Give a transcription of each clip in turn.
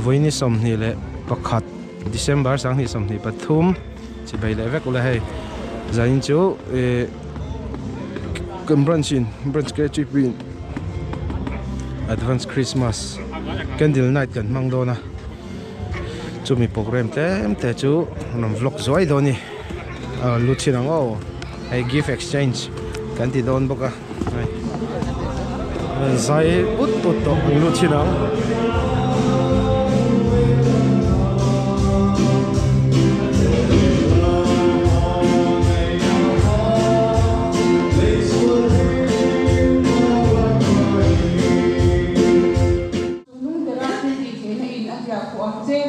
Vawiini 21 December 2023 chibai leh vek ula hei zanin chu ih kan branch in branch KTP in advance Christmas candle night kan hmang dawn a chumi program tlem te chu an rawn vlog zuai dawn a ni a lu chhin ang aw hei gift exchange kan ti dawn bawk a. Zai ut ut tawh an lut thin ang. Lung bera thil tih theihna in a hliah khawh ang che.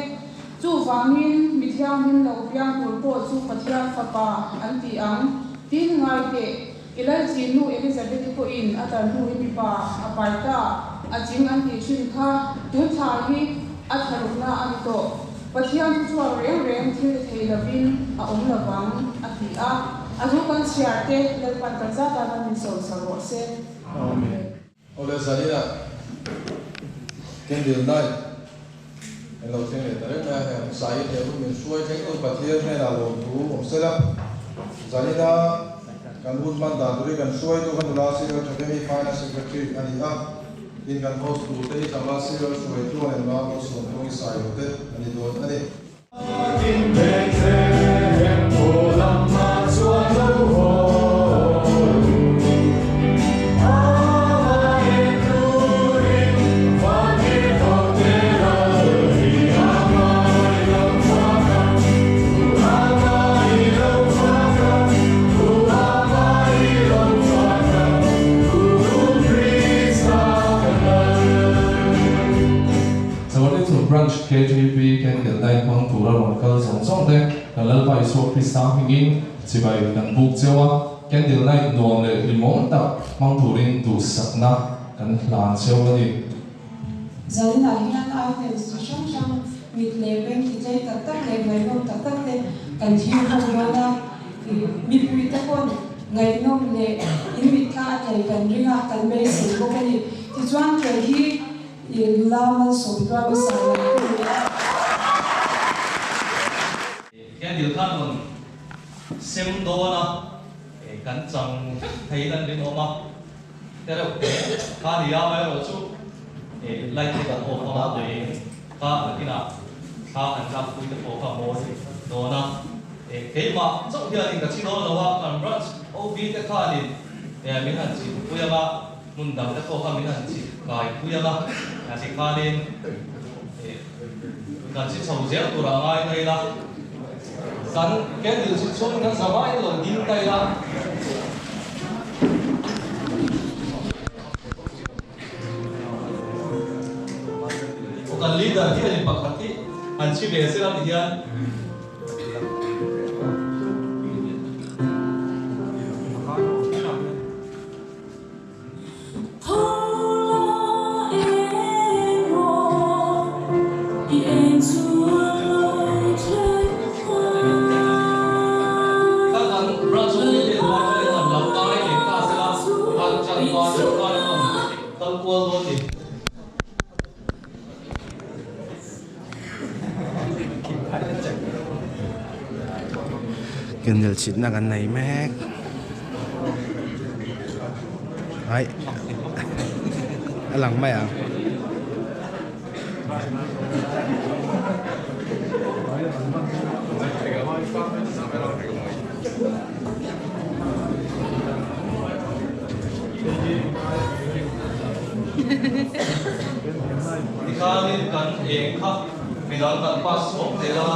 Chuvangin mi thianghlim lo piang tur pawh chu Pathian Fapa an ti ang. Tin, ngai teh. I lalchin nu Elizabeth-i pawhin a tar hnu hi mipa a pai ta, a ching an tih thin kha tun thla hi a thlarukna a ni tawh. Pathian thu chuan reng reng thil ti thei lovin a awm lovang, a ti a. A zu kan chhiar te Lalpan kan zat atan min sawisak rawh se. Amen. Awle Zarina Candle Night en lo thleng leh ta reng mai a, heng Zai leh hun min hruai thleng tu Pathian hnenah lawmthu awm sela, Zarina kan hun hman dan turin kan hruaitu kan nula Civil Academy Finance Secretary a ni a, tin kan host tur te hi tlangval Civil hruaitu a nula Malsawmthawng i Sailo te a ni dawn a ni. Chawnithum Branch KTP Candle Night hmang tura rawn kal zawng zawng te kan Lalpa Isua Krista hmingin chibai kan buk cheu a, Candle Night nuam leh hlimawm tak hmang turin duhsakna kan hlan cheu a ni. Zaninah hian items chi hrang hrang mit leh beng ti tlei tak tak leh ngaihnawm tak tak te kan thlir ho dawn a, mipui te pawn ngaihnawm leh in mitthla a tlei kan ring a, kan beisei bawk a ni. Tichuan kei hi I nula malsawm tuar hmasa lo ka ni a. Candle khan rawn sem dawn a, kan chang vek theiin an rinawm a, tereuh te kha ni a, amaherawhchu light te kan off ang a, kha nakinah thla kan tlak pui te pawh kha a mawi dawn a, keimah chauh hianin ka chi dawn lo a, kan branch OB te khanin min han chih pui ang a. Hmun dang te pawh kha min han chih kai pui ang a, ti khanin kan chi chho zel tur a ngai ta ila, kan candle chhit chhungin kan zavaiin lo ding ta ila. Aw kan leader hianin pakhat hi han chhi ve sela ti hian. Kha kan branch ho hi leh hma chuan han lam kai leh ta sela, an chan pa deuh khan an rawn kal kual dawn ni. Candle chhitna kan nei mek ai a lang mai ang. Tikhanin kan eng kha midang kan pass chhawk zel a.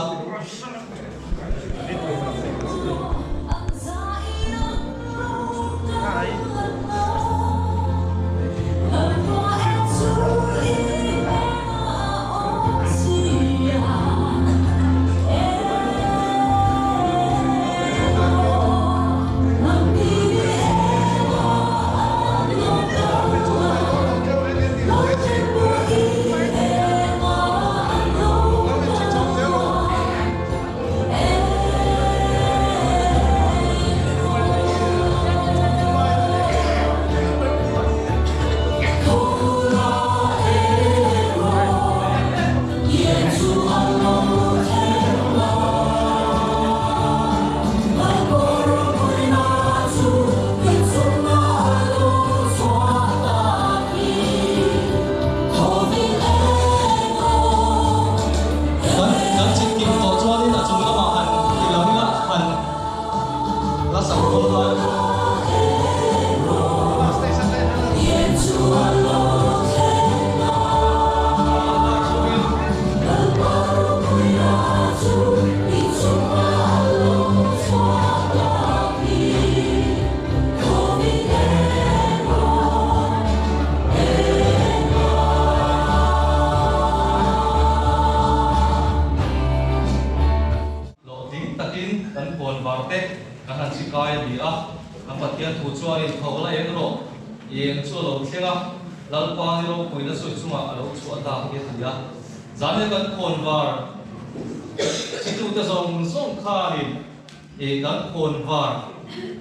chi kai a ni a. Kan Pathian thu chuanin tho la eng rawh, i eng chu a lo thleng a, Lalpa ni ropuina chu i chungah a lo chhuah ta hi a ti a. Zanin kan khawnvar chitute zawng zawng khanin i kan khawnvar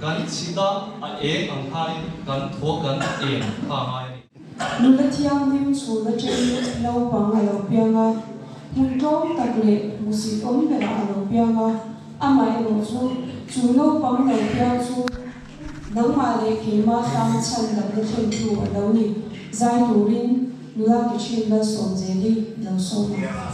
kan chhita a eng ang khanin kan thaw kan eng kha a ngai a ni. Nula thianghlim chhun atangin naupang a lo piang a, hmun tlawm tak leh hmusit awm berah a lo piang a, amaherawh chu chu naupang lo piang chu nangmah leh keimah tan chhan damna thlentu a lo ni. Zai turin nula ke thin Lalsawmzeli lo sawm ang.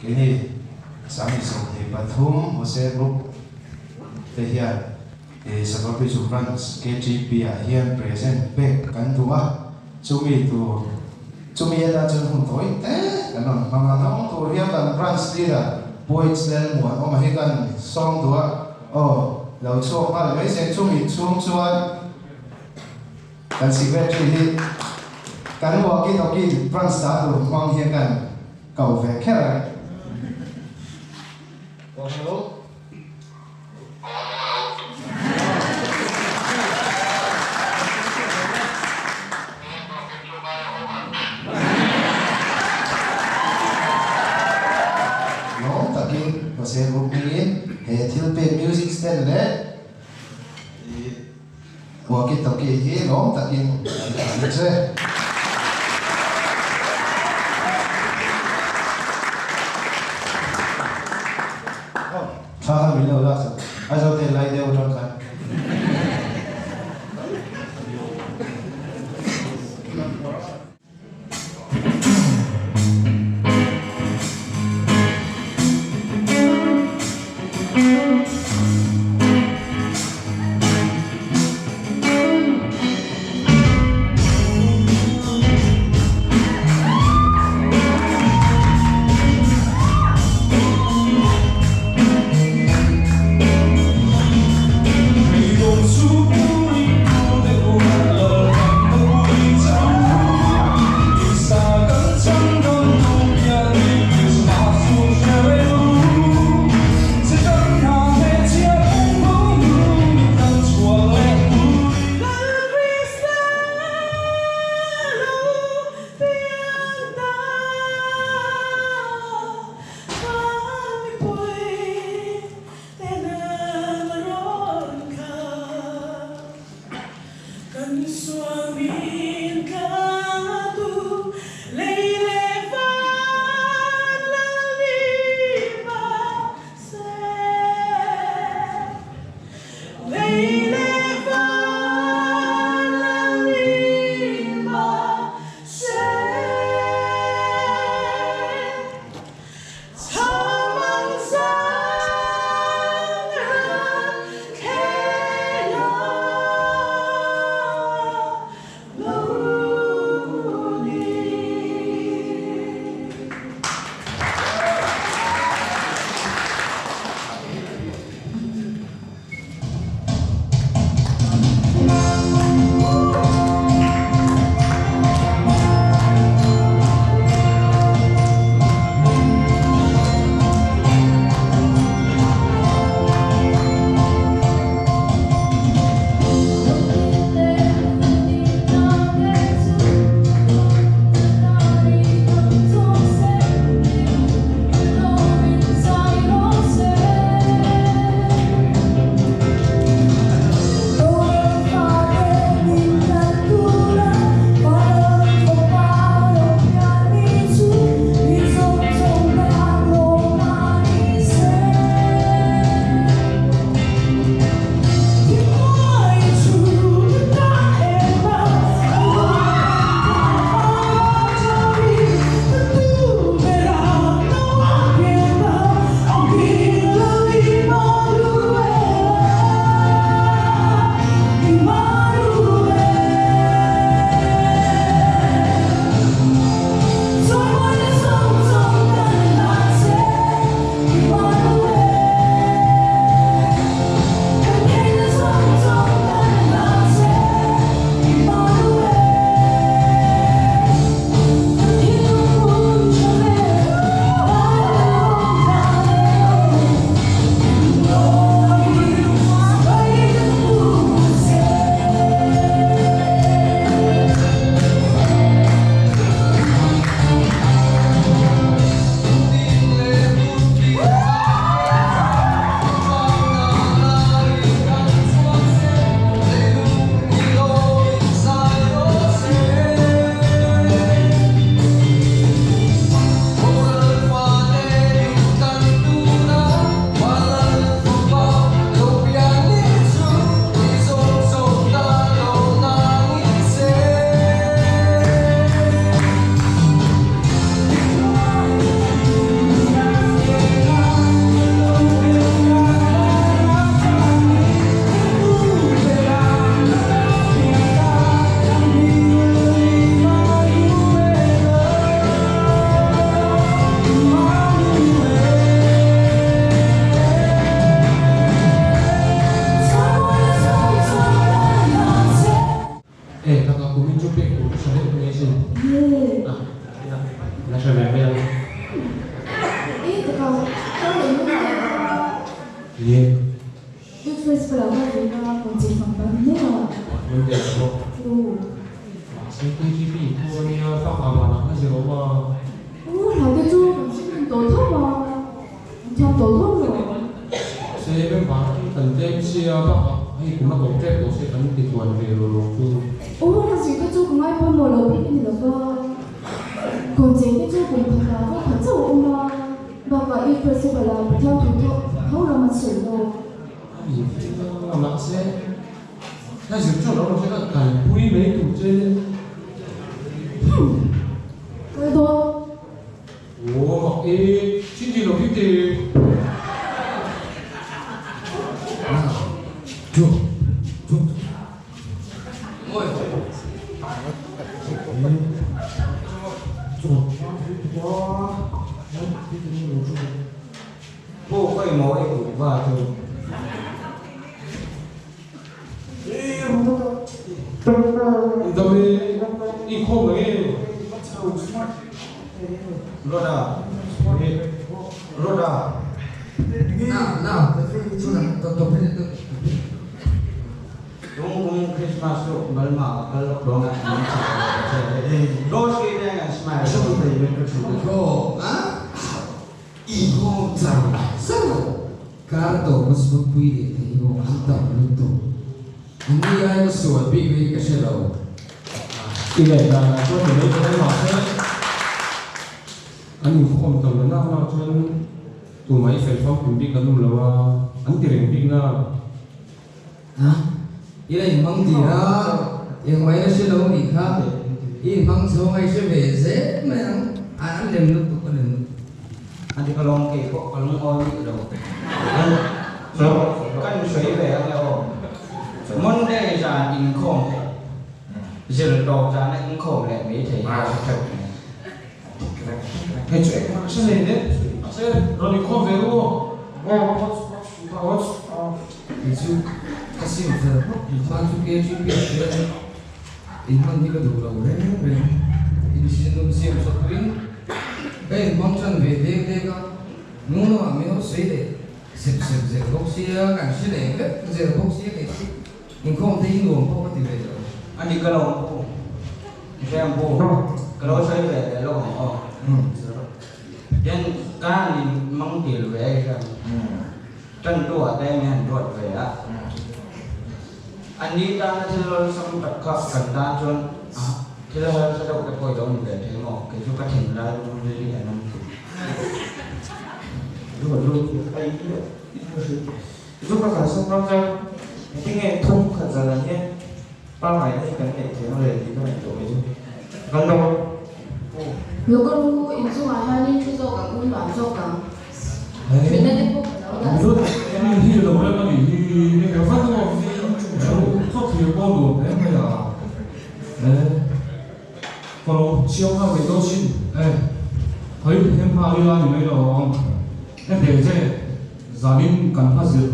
Keini 24 Jose Group te hian Sabapichu Branch KTP ah hian present pek kan duh a, chumi tur chumi atan chuan hun tawi te kan rawn hmang a, dawng tur hian kan Branch Leader Puaich Lalmuanawma hi kan sawm duh a, aw lo chhuak nghal mai se chumi chhung chuan kan Secretary hi kan walkie talkie Branch dah tur hmang hian kan Kau ve kher a. Aw hello. Lawm takin Jose Group hmingin he thil pek music stand leh Walkie talkie hi lawm takin an thlan che. Thla kha min lo lak sak. Aizawl te lai deuh atang khan. E taka kumin chu pek tur ka hre deuh mai asin. Nge. A, la hre ve mai ang. E taka, kar leh hmun te kha. Nge. Youth Festival ah kal ve ila kawn chei fang ban mai a. Hmun te ka bawk. Aw. Mahse KGP in thu ania bak ah vanah hla zir awm a. Aw hla te chu kan hre hman tawh tho a, an thiam tawh tho lo. Mahse member hi kan tlem sia bak ah hei kum a tawp tep tawh se kan ti tluan ve lo lo chu. Aw hla zir te chu ka ngai pawimawh lo bik a ni lo va, kawn chei te chu kum khat ah vawi khat chauh a awm a. Bakah i festival ah Pathian thu thawk tho ram an sawi lo. A ni feng a, mahse ka zir chu lo hre ka kalpui mai tur che nia. Hmm, kal dawn. Aw mak e, chin ti lo hi te. Chu, chu, ngawi. Pu khawi maw i kuh va chu. Dami i khawm lo nge? Roda Roda. Na na chu na to to Tungkum Christmas chu Balma ka kal lawk dawn a min chhak lo ta che. Rosy te an smile zauh thei in ka thu. Aw a i khawm char char kar tawp a sut pui leh thei maw an tam lutuk an ni ai ka sual bik hi ka hre lo. I ngaihdan ah chuan ni mai thei mahse an inkhawm tam na nak nak chuan tumah i fel famkim bik an awm lo a an ti reng bik na. Ha? I la inhmang tir a, engmah i la hre lo anih kha. I inhmang chhung a i hre ve zel mai ang. A an lem lutuk, a lem lutuk. A dik alawm kei pawh ka lungawi mih lo. Kan sawi ve ang e aw. Monday zan inkhawm theih, zir tawp zana inkhawm leh mai thei hi a hre theuh mai. Hei chu engmah hre nei le, mahse rawn inkhawm ve ru aw. Kei chu ka sim fel hawk i khan chu KGP ah hian in hman hi ka duh lo reng reng. Insinum siam tha tuin ka inhmang tan ve dek dek a, nung lamah min ho sawi leh sep sep zel bawk sia, kan hre leh vek zel bawk sia kei chu inkhawm te hi nuam pawh ka ti ve lo. A ni ka lo pu, Hriam pu, ka lo sawi ve leh lawk ang aw. Tin, ka han inhmang dil ve a i hriam. Tantu ah te min han ruat ve a. An ni tana thil awlsam tak kha kan tan chuan thil harsa deuh te pawh i lo ni ve thei maw? Kei chu ka thinlai lung rili an awm thin. Zu ka kalsan dawn chuan engtin nge thum khat zanah hian pangngaina hi kan neih theih ang le tih ka ngaihtuah mai chu ka lo. Local ru inchungah hianin thu zawk ang u nuam zawk ang. Thutna te pawh ka lo dah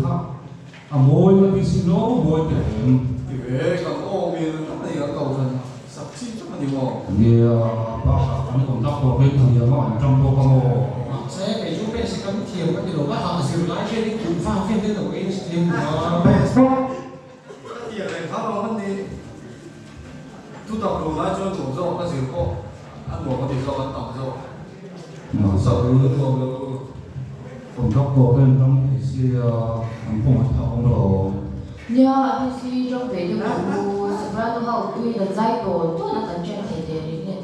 sak. A mawi ka ti sin lo, mawi teh em. Ti ve, kan awm in a nei ang lo khan sak chi tak a ni maw? Nia, bakah kan conductor te thiam a an tang bawk a maw? Mahse, kei chu basic kan thiam ka ti lo va, a zir lai hian in kum vang hian te lo ei nasa thiam duh a. Ka tiang reng kha lo han ni. Thutak duh lai chuan nuam zawk, ka zir pawh a nuam a ti zawk, an tam zawk. Sak lu na nuam lo. Conductor te an tang thei sia, an kawng a thlak awm lo. Nia, ABC ṭawng ve deuh ang u, Soprano ho tui kan zai tawn tawn a kan ṭhen thei teh reng nen.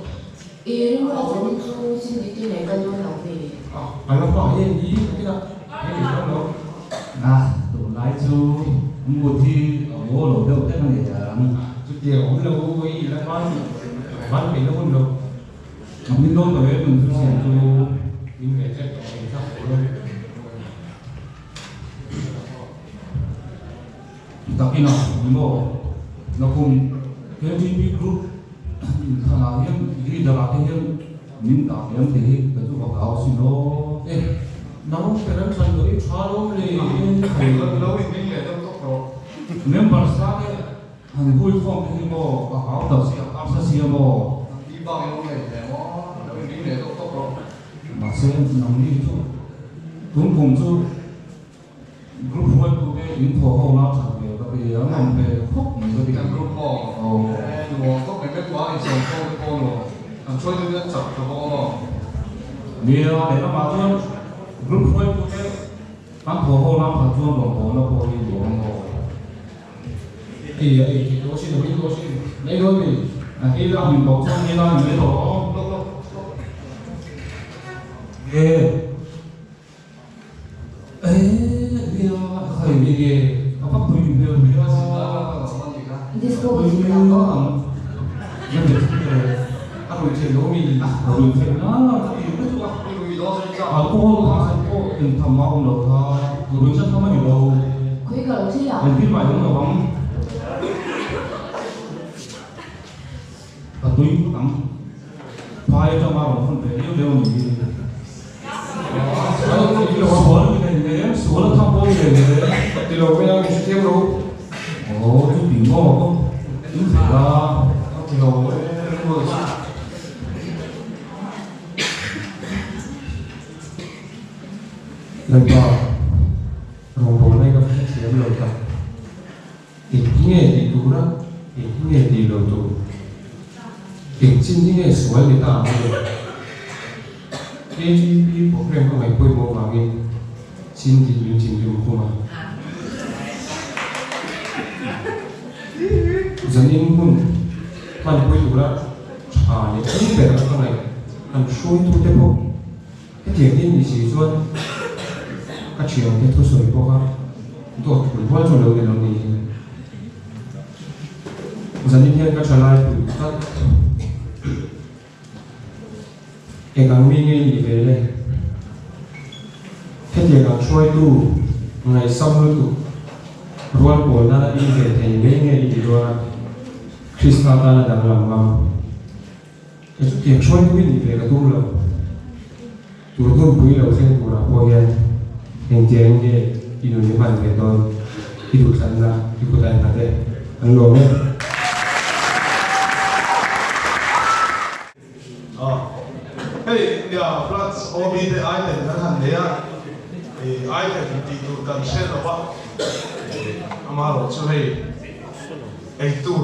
I rilru a zanin chu Cindy te nen kal dawn lo ve. A la hma hi ni ka ti a, he ti dawn lo. A, tunlai chu mood hi a maw lo deuh hlek a ni ang. Chutiang awm lo i la van van peih na hun lo. A hmin dawn tawh em nun chu siam chu min ve tep tawh ang thlak tawh lo. Takin a ni maw? Nakum KTP group inthlanah hian leader ah te hian min dah ve ang tih hi ka chu va hlau sin aw. E, nang per an thlan loh i tha lawm le. Lo in ring leh deuh tawk rawh. Member sa te han hui khawm te hi maw ka hlau. maw? Nangni bak in awm leh hle maw? Lo inring leh tawk tawk rawh. Mahse nangni chu tun kum chu group hruaitute in thawh ho na that ve ka ti a, an awm ve khawp mai ka ti. Kan group ho nuam khawp mai vek bak insawm khawm te pawh nuam an hruaitute an chak tha bawk a maw? Nia, lehlamah chuan group hruaitute Kan thaw ho lam khat chuan rawn bawlna pawh hi duh ang aw. Ei a ei thei tawh asin, a hming tawh asin, nei dawn mi? A ei lak min tawh chuan ei lai min mai tawh aw. Lawk lawk lawk. E e nia khai mi nge a va pui hmel ve a. Disco ka chhun ang aw. Na bet e. A rui thei lo mi? A rui thei na ka ti mai chu a. Alcohol kha sawn pawh intham a awm lo kha, rui chan tham a ni lo. Khawi ka lo thli ang. Engtin mah i awm lo ang. Ka tui phut ang. Phai atanga rawn hawn ve liau liau a ni hi. Sual mi nei hle, sual a tham pawh i nei hle. Ti lo mai ang, i hrethiam lo. Aw, chuti maw ka in theih a. Ti lo e, ringawt chu. Lalpa, rawngbawlna hi ka hrethiam lo tak. Eng hi nge tih tura, eng hi nge tih lo tur? Eng chin hi nge sual ni ta ang le? KGP program ka ngaih pawimawh vangin chin tih min thinrim khum a. Zanin hun hmanpui tura tha leh hlim ber a ka ngaih an hruaitute pawh hetiang hi ni si chuan ka thiante thusawi bawk a, dawt pui hual chu lo ni lo ni hi. Zanin hian ka thalai pui tlat. Eng ang mi nge nih ve le? Hetiang ang hruaitu ngaihsam lutuk rual pawl nana in ve thei mai nge i ti dawn a, Krista tana danglam ngam. Kei chu tiang hruaitu i nih ve ka tum lo. Tur hunpui lo thleng turah pawh hian engtiangin nge i nun i hman ve dawn? I duhthlanna i kut a innghat e. An lawm e. Hei nia Floods OB te item kan han nei a, item tih tur kan hre lo va, amaherawh chu hei eitur,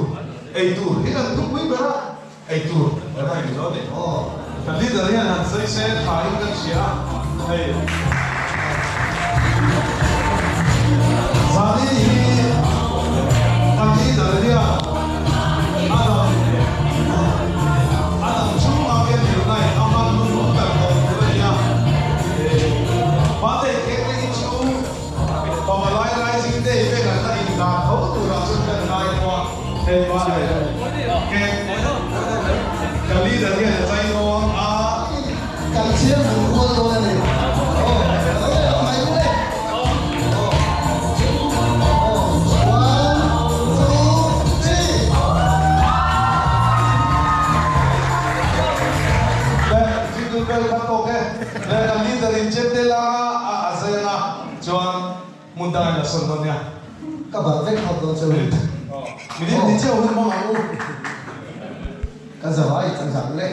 eitur hi kan thupui ber a. Ei tur kan han ti dawn ni. Kan leader hian han sawi se tha in kan hria a, hei Zani hi kan leader hian a dam a dam chhungah hian Unite a hman hun ber tawh tur a ni a, Birthday cake te hi chu Pamalai Rising Day velah la indan tho turah chuan kan ngai tawh a, hei Birthday Ka leader hian a chai dawn a. Kan chhiar hmuh rual dawn a ni. Aw, mai u le. One, two, three. Le, jingle bell kha tawk e. Le, kan leader in chem te langa a a zai anga chuan Hmun dang in a sawn dawn nia. Ka bat vek phawt dawn cheu. Mi ding ti cheu hun hmang ang u. Ka zavai chang zak le.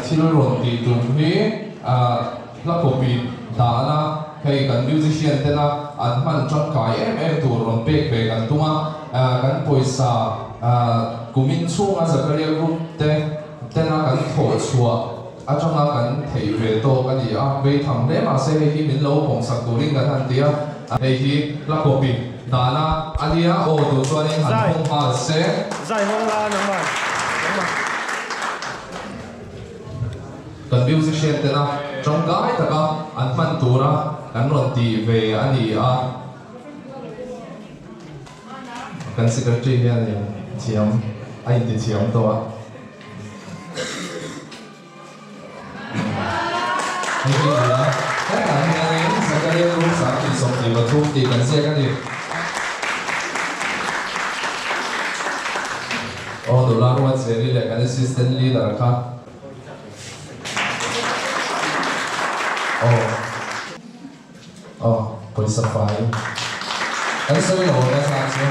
thil rawn tih tum hi hla copy dahna hei kan musician tena an hman tangkai em em tur rawn pek ve kan tum a, kan pawisa kumin chhunga Zakaria Group te tena kan thawh chhuah atanga kan theih ve tawk a ni a, beitham hle mahse hei hi min lo pawmsak turin kan han ti a, hei hi hla copy dahna a nia aw duh chuanin han hawng nghal se. Zai hawng la nangmah nangmah. Kan musician tena tangkai taka an hman tura kan rawn tih ve a ni a. Kan secretary hianin thiam a inti thiam tawh a. Hei hi a ni a, hetah hianin Zakaria Group 33 tih kan ziak a ni. Aw nula Ruatzeli leh kan assistant leader kha. Aw aw pawisa fai kan sawi lo ang a zat chu.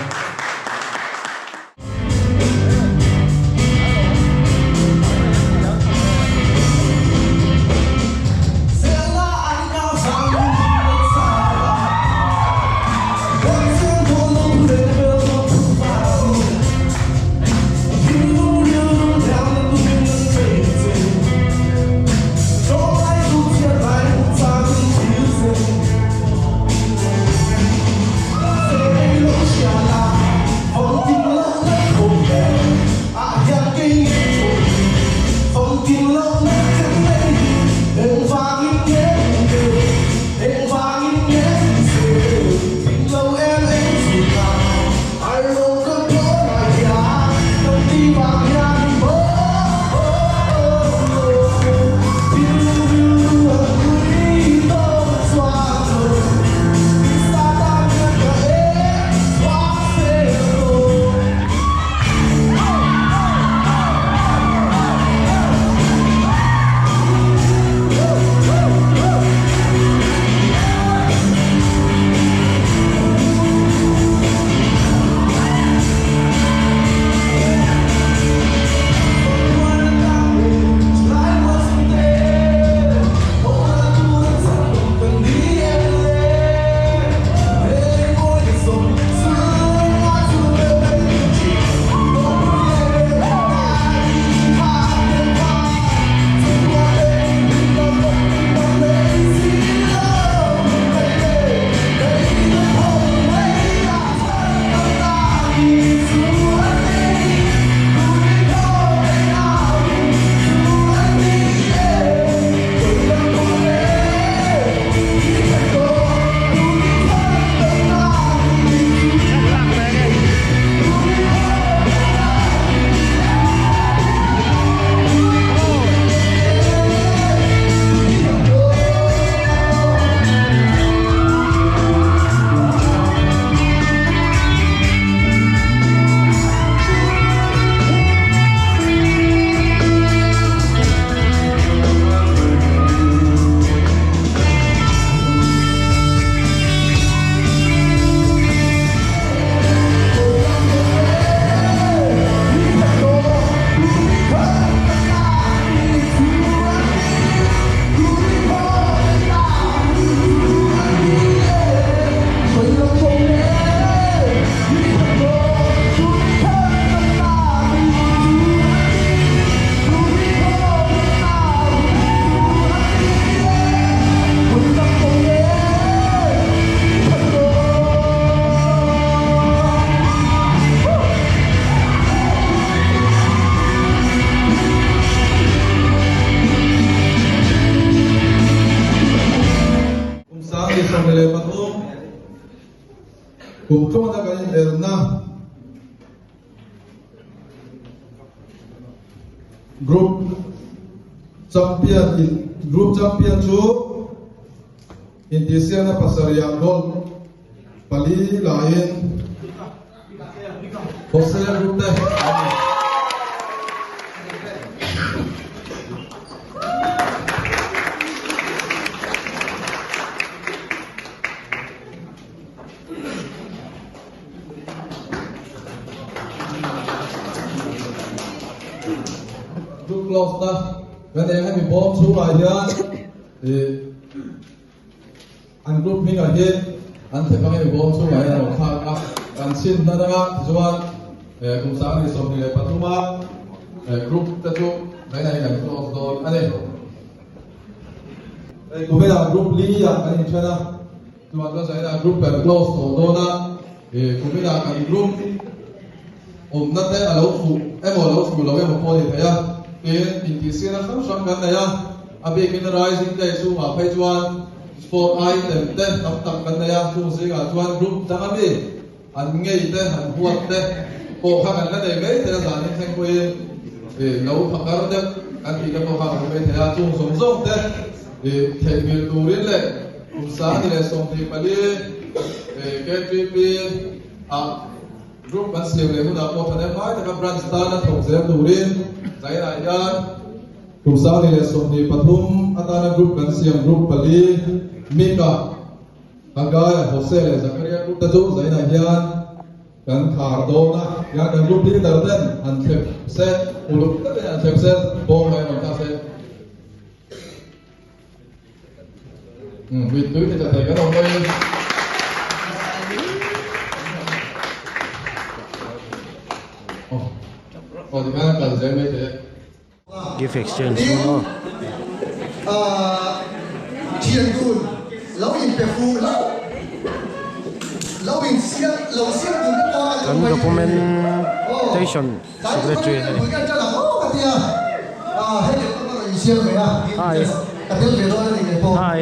Kum 23 kum tluana kan inelna Group champion in group champion chu intihsiakna pasarihah goal pali laiin Hosea Group te an ni. Group close na. Kan eng hemi bawm chhungah hian ih an group hmingah hi an thep ang hemi bawm chhungah hian a rawn thlak a, kan chhin hnan anga tichuan kum 2023 a group te chu vawiinah hian kan close dawn a ni. Hei kuminah group li ah kan inthen a, chuan chuan zainah group kan close tawh dawn a, kuminah kan group awmna te a lo fuh emaw lo fuh lo emaw pawh a ni thei a, tin intihsiakna hrang hrang kan nei a, a bikin Rising Day chhungah phei chuan sport item te tam tak kan nei a, chung zingah chuan group dang a mi an ngei te an huat te pawh kha kan la nei mai thei a, zanin thleng pawhin lo phakar deuh kan tih te pawh kha kan awm mai thei a, chung zawng zawng te theihnghilh turin leh kum 2024 KTP ah Group kan siam leh hunah pawh thahnem ngai taka branch tana thawk zel turin Zainah hian kum 2023 atana group kan siam group pali Mika, Haggai, Jose leh Zakaria group te chu Zainah hian kan khar dawn a, hian kan group leader ten han thlep se, uluk takin han thlep se, bawng mai rawn thlak se. Mittui ti tla thei kan awm mai. Aw tikhan a kal zel mai thei e. Gift exchange maw? Thian dun lo in pe fu lo lo in siam lo siam dun te pawh Kan documentation secretary hei. Hi. Hi.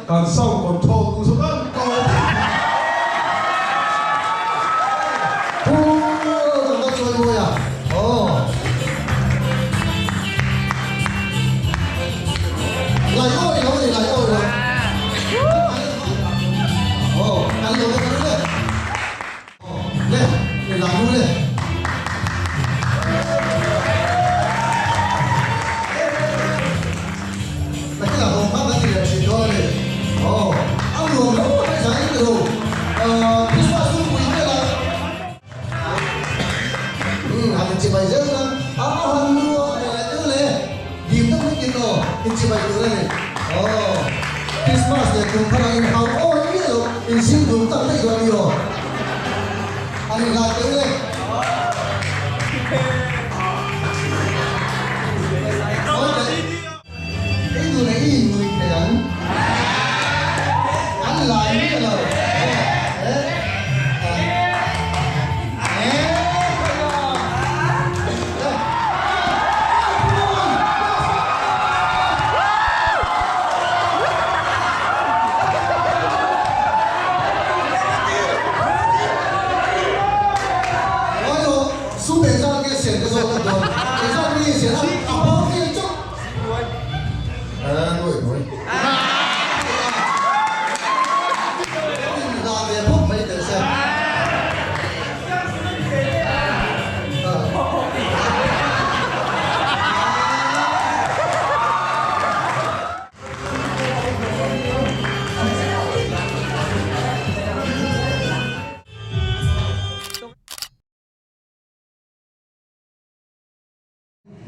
Kan sound control tu chu kan ko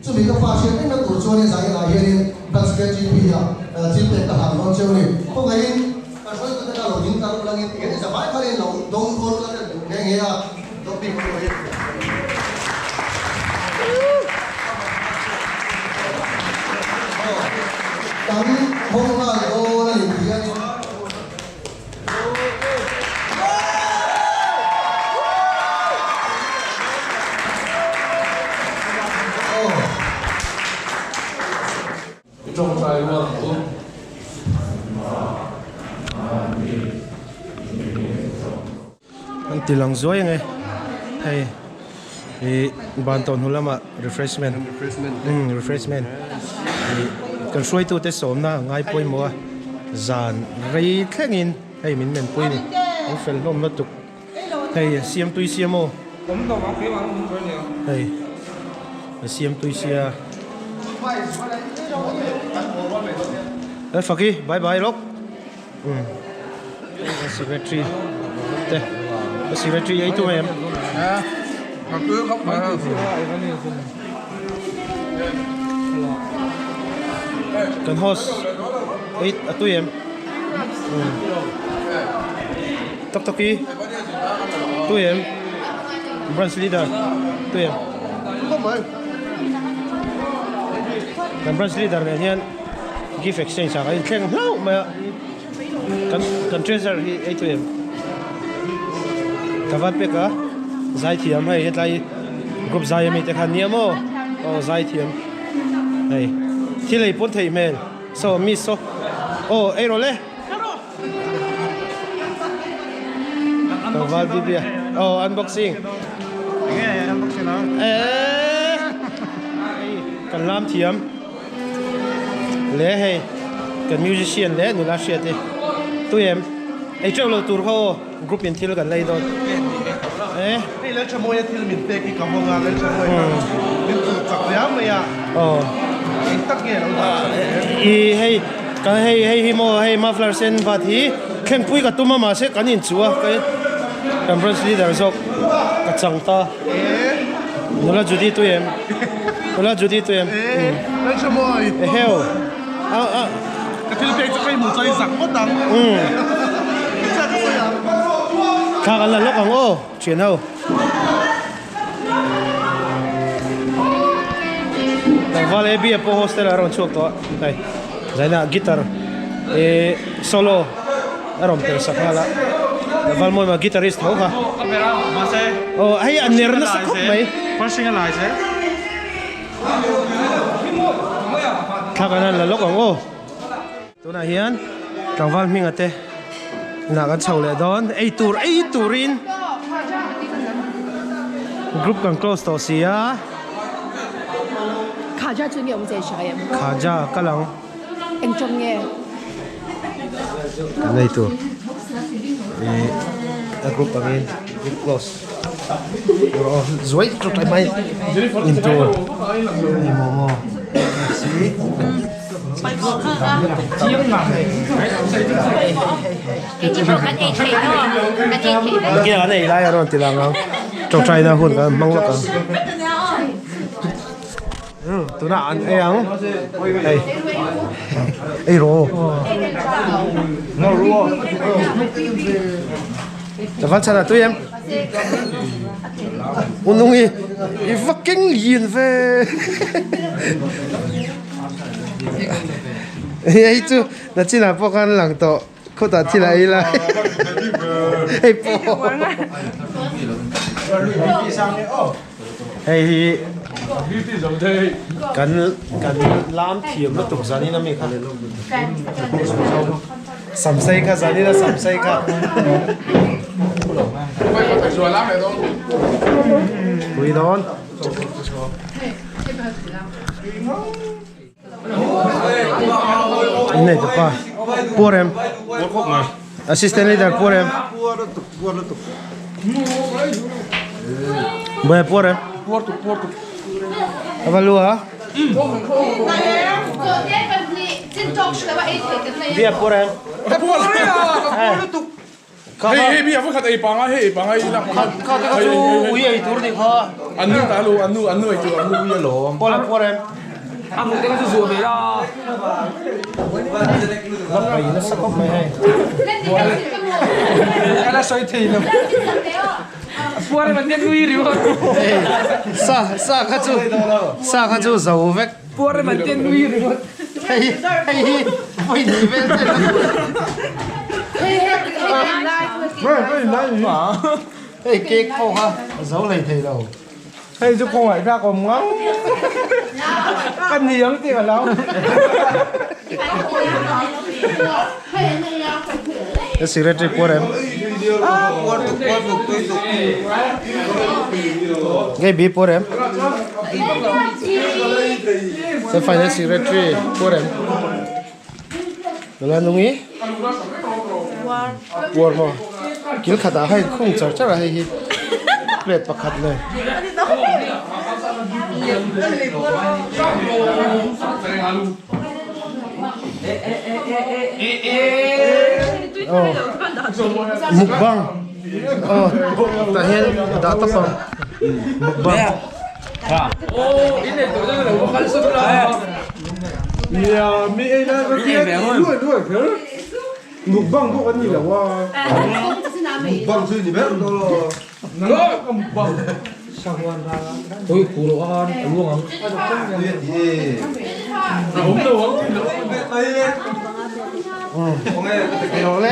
Chumi ka fa hriat rengna tur chuanin zainah hianin Branch KGP ah thil pek ka hlan dawn cheu ni. Khawngaihin kan hruaitute kha lo ding tar ulangin tihian i zavai khalin lo dawng rual ula ka duh nghe nghe a, dawng bik pawh hi. Kan hawng nghal dawn a ni tihianin. I tawngtai rual ang u. An ti lang zuai ang e hei ih ban tawh hnu lamah refreshment refreshment ih kan hruaitute sawmna a ngai pawimawh a zan rei thlengin hei min menpui a ni an fel hlawm lutuk hei a siam tui sia maw hei a siam tui sia faki bye bye lawk. Umm secretary te secretary ei tu em kan host ei a tui em tok toki tui em branch leader tui em kan branch leader nen hian gift exchange ah kan inthleng hlauh mai a kan kan treasure hi ei tu em ka van pek a zaithiam hei hetlai group zai ami te khan nia maw aw zaithiam hei thil ei pawn theih hmel saw miss saw aw ei rawh le tlangval bibia aw unboxing eee kan lam thiam. Le hei kan musician leh nula hriat hi tui em ei teuh lo tur kha aw group in thil kan lei dawn e hei Lalthamawia thil min pek hi ka hawng a Lalthamawia min tur chak riau mai a aw eng tak nge lo dah i hei ka hei hei hi maw hei muffler sen bat hi thlengpui ka tum a mahse kan inchuh a kan branch leader zawk ka chang ta. Nula Judy tui em? Nula Judy tui em? Eheu. A a. Ka thil pek chu ka hmu chuan i zak ngawt ang. Thla kan la lawk ang aw, thian ho. Tlangval AB a pawh hostel ah a rawn chhuak tawh a. Hei, zaina guitar eh solo. A rawn tel sak nghal a, Valmawima guitarist tho kha. Aw hei a ner nasa khawp mai. Thla kan han la lawk ang aw. Tunah hian tlangval hminga te inah kan chho leh dawn. Ei tur ei turin group kan close tawh si a. Khaja chu nge awm zai hria em? Khaja kal ang. Eng tawng nge? Kan nei tur ih a group angin group close rawh zuai tawk tlai mai in tur hei momo KFC Kia kan ei lai a rawn ti lang ang tawngtaina hun kan hmang lawk ang. Tunah an ei ang hei ei rawh Chavan chhan ah tui em Unung i i va keng lian ve hei chu nachinah pawh khan lang tawh khawtah thil a ei lai hei pawh Hei hi kan kan lam thiam lutuk zanin ami kha samsei kha zanin a samsei kha pui dawn Innei ta pa puar em assistant leader puar em Bawia puar em a va lu a Bia puar em. Hei hei mi a khat ei panga hei ei panga ila kha kha te kha chu ui ei tur ni kha. An nu ta lu an nu an nu ei tur an nu ui alawm. Pawl a puar em? A mu te kha chu zuah ve la. La pai nasa khawp mai hei. Ka la sawi thei lo. Puar em an nia nui ringawt. Sa sa kha chu sa kha chu zo vek. Puar em an nia nui ringawt. Hei hei hi vawi ni vel chen a Hei cake pawh kha a zo hlei thei lo. Hei chu khawngaih thlak awm ngang. Ka ni ang tih ka hlau. Ka secretary puar em? Puar tuk puar tuk tui tuk. Nge bi puar em? Ka finance secretary puar em? Nula nungi? Puar maw? Kil khatah khan inkhung char char a hei hi plate pakhat nen. Mukbang aw tah hian dah tawp ang mukbang. Mukbang pawh kan ni lo a. Mukbang chu ni ber dawn lo. Mukbang. Oi puro a a luang ang. Ei rawh le.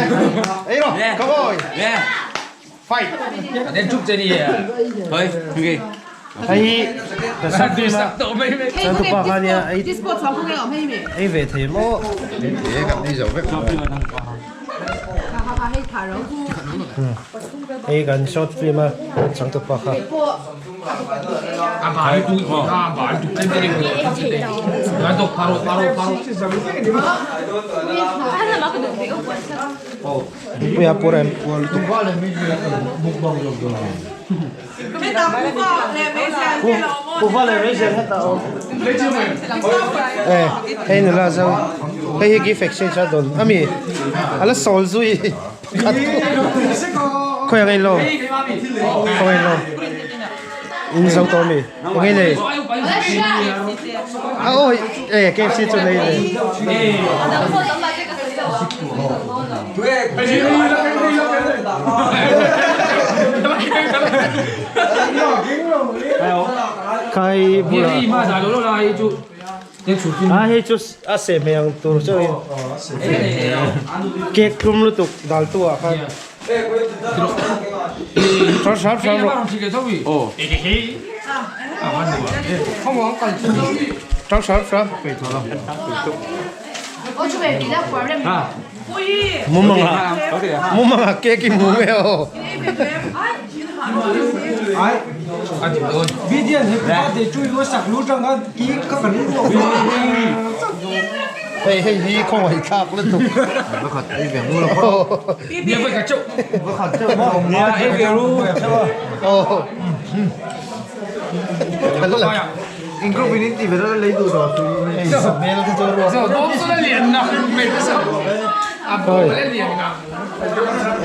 Ei rawh. Come on. Fight. Nên chúc cho đi. Thôi, okay. Hei ka sak dim a chuan tupa kha nia ei ei ve thei maw. Hei kan short film a chang tupa kha. Puia pur em. Kuhva leh meizial heta a awm. Eh hei nula zo hei hi gift exchange a dawn ami a la sawl zui pakhat khawi ang englo khawi englo in zo tawh ami eng nge nei a awi eh KFC chu nei nei. Khai bula a hei chu a seh hmel ang tur chu cake tlum lutuk dal tu ah khan hram hram hram rawh hram hram hram. Mumanga mumanga cake i hmu nge aw. Hei hei hi khawngaih thlak lutuk. In group in in ti ve lei duh rawh chu hei hmel te chu ruak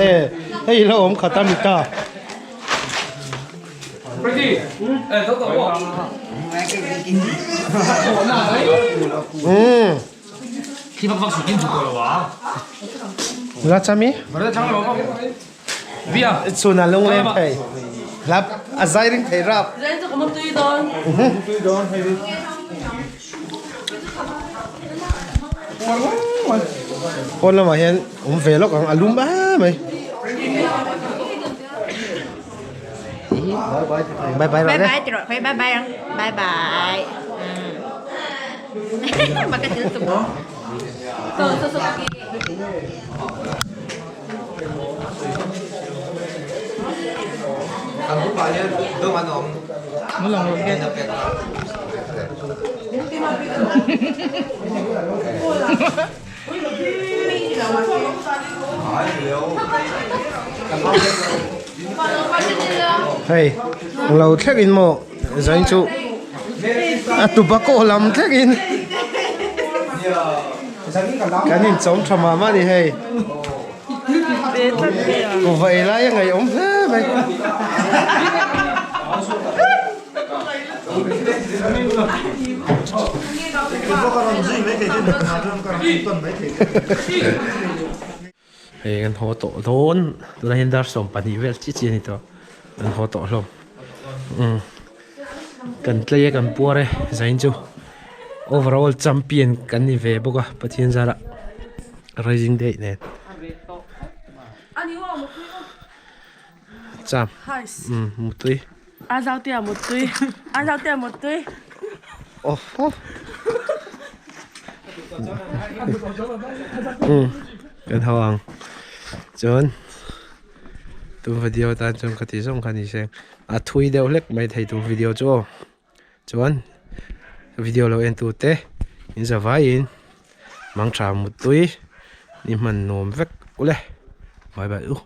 e hei lo awm khat a mi ta umm la chami Chhun a lungleng thei. Hlap a zai ring thei rap. Pawn lamah hian awm ve lawk ang a lum em mai. Bye bye rawh le. Bye bye bye bye ang. Bye bye. So so so. Hei lo thleng in maw zain chu a tobacco lam thleng in kan in chawm tha mah mah a ni hei. Kuhva ei lai a ngaihawm hle mai. Hei kan haw tawh dawn tunah hian dar 12 vel chi chi a ni tawh kan haw tawh hlawm umm kan tlei a kan puar e zain chu overall champion kan ni ve bawk a Pathian zarah rising day nen cham umm mutui umm kan haw ang chuan tun video atan chuan ka ti zawng kha ni se a thui deuh hlek mai thei tur video chu aw chuan video lo en tute in za vaiin mangtha muttui ni hman nuam vek ule bye bye u.